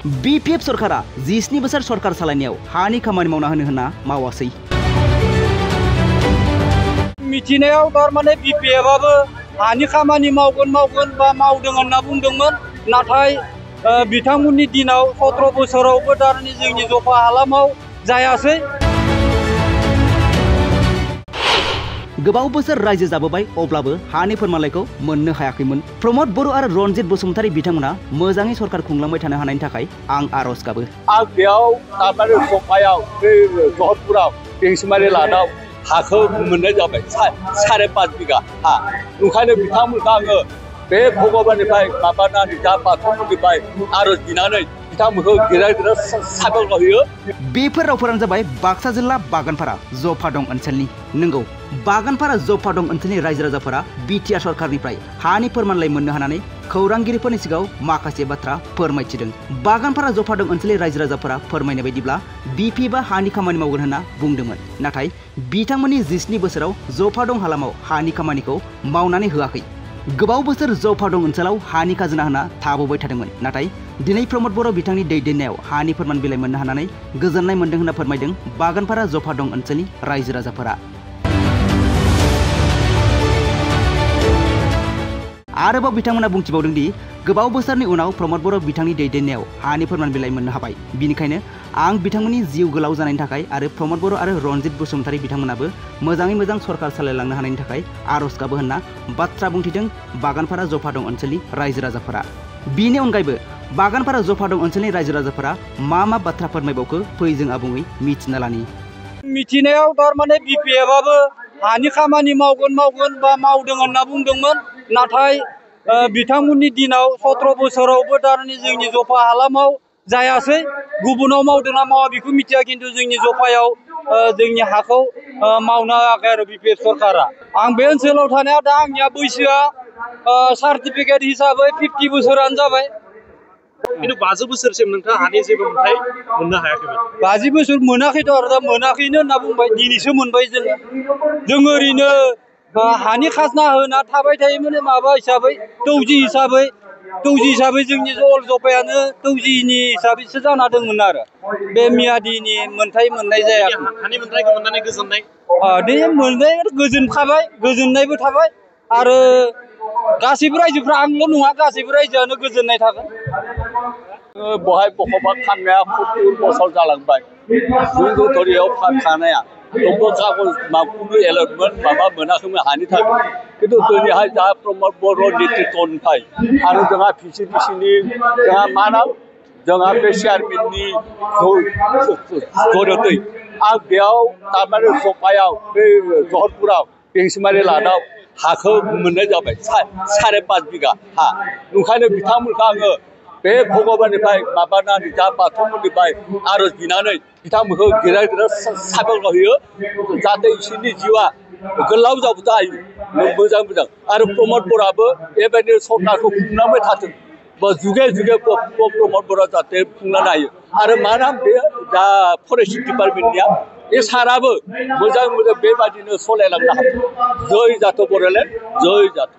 BPF सरकारा 17 बोसोर सरकार सालायनायाव हानि खामानि मावना होनो होनना मावासै। मिथिनायाव थारमाने BPF-आबो हानि खामानि मावगोन बा मावदों होनना बुंदोंमोन, नाथाय बिथांमोननि दिनाव 17 बोसोरावबो थारमाने जोंनि जफा हालामाव जायासै। गोबाव बोसोर रायजो जाबोबाय अब्लाबो हानि फोरमानलाइखौ मोननो हायाखैमोन। प्रमद बर' आरो रनजित बसुमतारी बिथांमोना मोजाङै सरकार खुंलांबाय थानो हानायनि थाखाय आं आरज गाबो। आं बेयाव तारमाने सफायाव बे जहरपुराव बेंसिमारि लादाव हाखौ मोननाय जाबाय 5.5 बिघा हा। ओंखायनो बिथांमोनखौ आङो बे भगबाननिफ्राय माबानानै दा बाथौनिफ्राय आरज बिनानै बिथांमोनखौ गेदेर साबायखर होयो। बेफोर रावफोरानो जाबाय बाक्सा जिल्ला बागानपारा जफादं ओनसोलनि। नंगौ, बागानपारा जफादं ओनसोलनि रायजो राजाफोरा बिटिआर सरकारनिफ्राय हानि फोरमानलाइ मोननो हानानै खौरांगिरिफोरनि सिगाङाव माखासे बाथ्रा फोरमायथिदों। बागानपारा जफादं ओनसोलनि रायजो राजाफोरा फोरमायनाय बायदिब्ला BPF-आ हानि खामानि मावगोन होनना बुंदोंमोन, नाथाय बिथांमोननि 17 बोसोराव जफादं हालामाव हानि खामानिखौ मावनानै होआखै। गोबाव बोसोर जफादं ओनसोलाव हानि खाजोना होना थाबोबाय थादोंमोन, नाथाय दिनै प्रमद बर' बिथांनि दैदेननायाव हानि फोरमान बिलाइ मोननो हानानै गोजोननाय मोन्दों होनना फोरमायदों बागानपारा जफादं ओनसोलनि रायजो राजाफोरा। आरोबाव बिथांमोना बुंथिबावदों दि गोबाव बोसोरनि उनाव प्रमद बर' बिथांनि दैदेननायाव हानि फोरमान बिलाइ मोननो हाबाय। बिनिखायनो आं बिथांमोननि जिउ गोलाव जानायनि थाखाय आरो प्रमद बर' आरो रनजित बसुमतारी बिथांमोनाबो मोजाङै मोजां सरकार सालायलांनो हानायनि थाखाय आरज गाबो होनना बाथ्रा बुंथिदों बागानपारा जफादं ओनसोलनि रायजो राजाफोरा। बिनि अनगायैबो बागानपारा जफादं ओनसोलनि रायजो राजाफोरा मा बाथ्रा फोरमायबावखो फै जों आबुङै मिथिना लानि। मिथिनायाव थारमाने BPF-आबो हानि खामानि मावगोन बा मावदों होनना बुंदोंमोन, नाथाय बिथांमोननि दिनाव 17 बोसोरावबो थारमाने जोंनि जफा हालामाव जायासै। गुबुनाव मावदोंना मावा बेखौ मिथिया, खिन्थु जोंनि जफायाव जोंनि हाखौ मावनो होआखै आरो BPF सरकारा। आं बे ओनसोलाव थानाया दा आंनिया बैसोआ सार्टिफिकेट हिसाबै 50 बोसोरानो जाबाय। खिन्थु 50 बोसोरसिम नोंथाङा हानि जेबो मोनथाय मोननो हायाखैमोन। 50 बोसोर मोनाखैथ' आरो दा मोनाखैनो होनना बुंबाय, दिनैसो मोनबाय जों ओरैनो हानि खाजोना होना थाबाय थायोमोन माबा हिसाबै दौजि हिसाबै जोंनि अल जफायानो दौजिनि हिसाबैसो जाना दंमोन आरो बे मियादिनि मोनथाय मोननाय जायाखै। हानि मोनथायखौ मोननानै गोजोननाय दे मोनबाय, गोजोनखाबाय, गोजोननायबो थाबाय आरो गासैबो रायजोफ्रा आंल' नङा गासैबो रायजोआनो गोजोननाय थागोन। बहाय बखबा खामनाया 70 बोसोर जालांबाय। जुनगुथरियाव थानाया दंफां कागज माखौबो एलटमेन्ट माबा मोनाखैमोन हानि थाखाय, खिन्थु दिनैहाय दा प्रमद बर' नेतृत्वनिफ्राय आरो जोंहा VCDC-नि जोंहा मा नाम जोंहा बे चेयारमेननि जर'दै आं बेयाव तारमाने जफायाव बे जहरपुराव बेंसिमारि लादाव हाखौ मोननाय जाबाय 5.5 बिघा हा। ओंखायनो बिथांमोनखौ आङो बे भगबाननिफ्राय माबानानै दा बाथौनिफ्राय आरज बिनानै बिथांमोनखौ गेदेर साबायखर होयो, जाहाथे बिसोरनि जिउआ गोलाव जायो मोजां आरो प्रमद बर'आबो बेबायदि सरकारखौ खुंलांबाय थाथों, जुगे प्रमद बर'आ जाहाथे खुंलांनो हायो। आरो मा नाम बे दा फरेस्ट डिपार्टमेन्टनिया बे साराबो मोजां बेबायदिनो सालायलांनो हाथों। जय जाथो बड'लेण्ड, जय जाथो।